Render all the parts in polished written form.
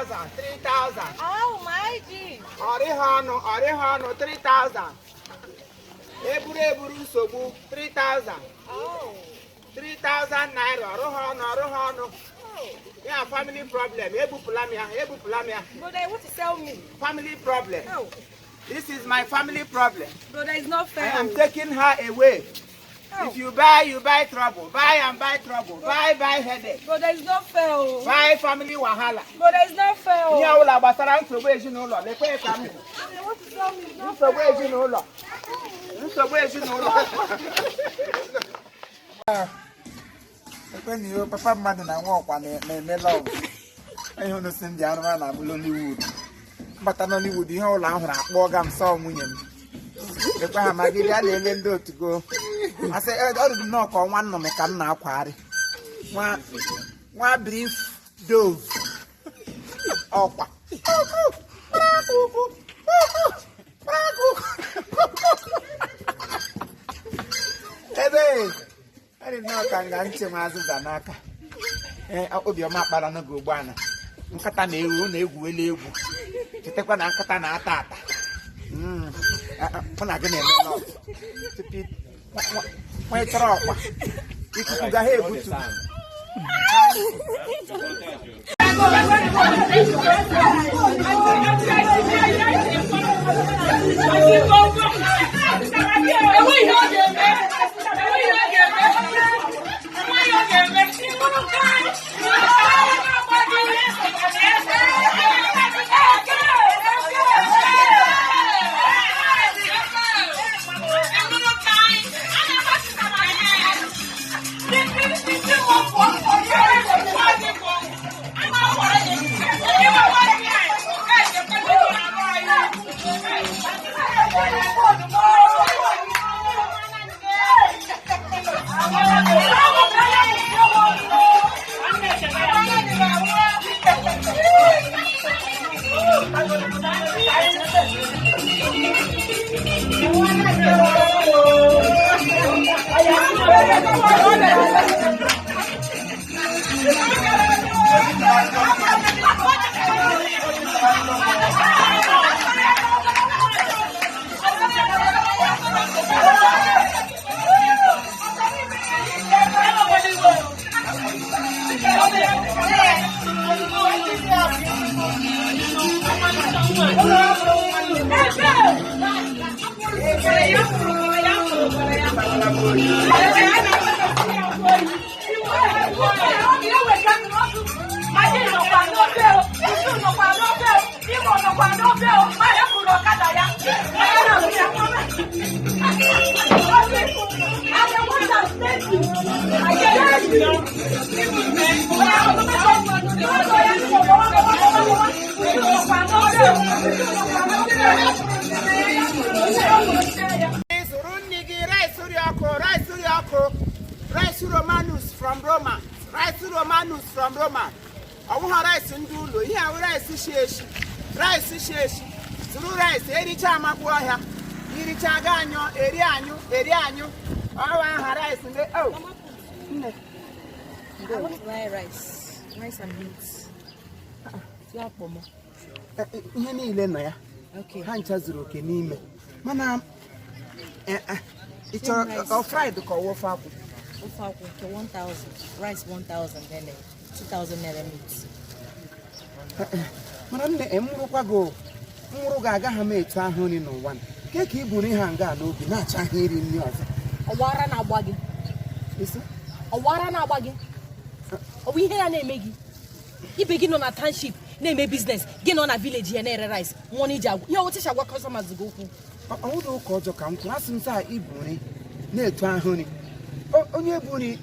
3000, 3000. Oh my G. Ọrịghị ọnụ, ọrịghị ọnụ, 3000. Eburu eburu nsogbu, 3000. Oh. 3000 naira, ọrụghị ọnụ, ọrụghị ọnụ. Ya family problem, ebupụla m ya, ebupụla m ya. Brother, you want to sell me? Family problem. Oh. This is my family problem. Brother, it's not I fair. am taking her away. Oh. If you buy, you buy trouble. Buy and buy trouble. Buy, buy headache. Brother, it's not fair. Oh. Buy family wahala. Brother, it's not fair. Ihe Oh. ọbụla gbasara nsogbu ezinụlọ, lekwe ka m hụ. You want to sell me? It's not Nsogbu fair. ezinụlọ. Nsogbu ezinụlọ. Ekwe na ihe papa mmadụ na nwa ọkwa na-eme love. Ihe unu si m ji arụma na Nollywood. Mbata Nollywood, ihe ụlọ ahụrụ akpọ ga m sọọ nwunye m. Ekwe ha ma gị bịa lelee ndị otu go. Asị ọ dị nnọọ ka ọnwa nnụnụ ka m na-akwagharị. Nwa nwa brief dove ọkwa. Ebe ọ dị nnọọ ka nga nche m azịza n'aka. Ee, obiọma akpara n'oge ụgbọala. Nkata na-ewu na-egwuwela egwu. Chetakwa na nkata na-ata ata. Mụ na gị na-eme love. Tupu nwa ị chọrọ ọkwa, ikuku gaghị ebutu. Zụrụ nri gị, rice ri ọkụ, rice ri ọkụ, rice Romanus from Roma, rice Romanus from Roma. Ọ bụghị rice ndị ụlọ, ihe ahụ rice shi eshi, rice shi eshi. Zụrụ rice, ericha amakpu ọhịa, iricha ga anyụ, eri anyụ, eri anyụ. Ọwa aha rice ndị oh. Nne. I want to buy rice. Rice and beans. Yeah, pomo. Ihe niile nọ ya. Okay. Ha ncha zuru oke n'ime. Mana ị chọrọ ọ fried ka ọ wụ ofe akwụ? Ofe akwụ nke 1000, rice 1000, then 2000 naira meat. Mara nne, m rụkwa gị nwụrụ gị, agaghị m etu ahụ nri n'ụwa nke ka i buru ihe nga n'obi na-acha ha iri nri ọzọ. Ọwara na-agba gị. Ọwara na-agba gị. Ọ bụ ihe ya na-eme gị. Ibe gị nọ na township na-eme business, gị nọ na village ya na-ere rice, nwụọ n'iji agwa. Ihe oticha agwa customers gị okwu. Ọwụdụ ụka ọjọọ ka m kwuru, asị m taa ibu nri na-etu ahụ nri. Onye bụ nri,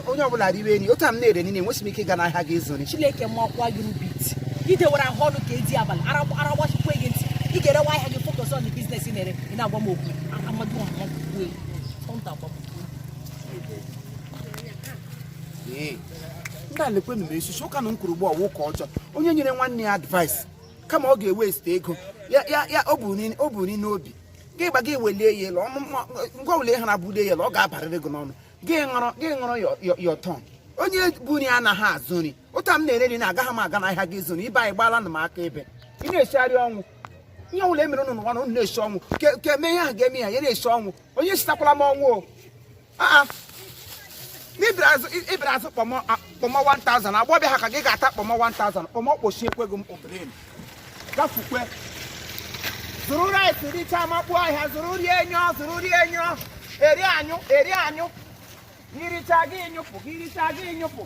onye ọbụla riwe nri, otu a m na-ere nri, enwesị m ike ịga n'ahịa gị ịzụ nri. Chineke makwa gị rubit. Idewere ahụ ọnụ ka edi abalị, ara gbachikwa gị ntị. Ị ga-erewa ahịa gị, focus on the business ị na-ere. Ị na-agwa m okwu. Amadu amakwu tọnta agwa m okwu. Ndị a lekwenụ m esisi ụka na m kwuru ugbu a ụka ọjọọ. Onye nyere nwanne ya advice kama ọ ga-eweste ego ya ya ya o bu nri n'obi gị gba gị welie ya elu ngwa welie ha na bulie ya elu, ọ ga-abarịrị gị n'ọnụ. Gị ṅụrụ your turn. Onye bu nri anaghị azụ nri. Ụta m na-ere nri na agaghị m aga n'ahịa gị ịzụ nri. Ibe anyị gbaala na m aka ebe ị na-eshigharị ọnwụ. Ihe ọbụla emere unu n'ụwa na unu na-eshi ọnwụ. Ke eme ihe ahụ ga-eme ya, ya na-eshi ọnwụ. Onye shitakwala m ọnwụ o. Aa, ịbịara azụ kpọmọ kpọmọ 1000 agbọbịa ha ka gị ga-ata kpọmọ 1000 kpọmọ kpochie ekweghị m obere gafukwe. Zụrụ rice richaa, makpuo ahịa, zụrụ rie nyụọ, zụrụ rie nyụọ, eri anyụ, eri anyụ. Gị richaa gị nyụpụ, gị richaa gị nyụpụ.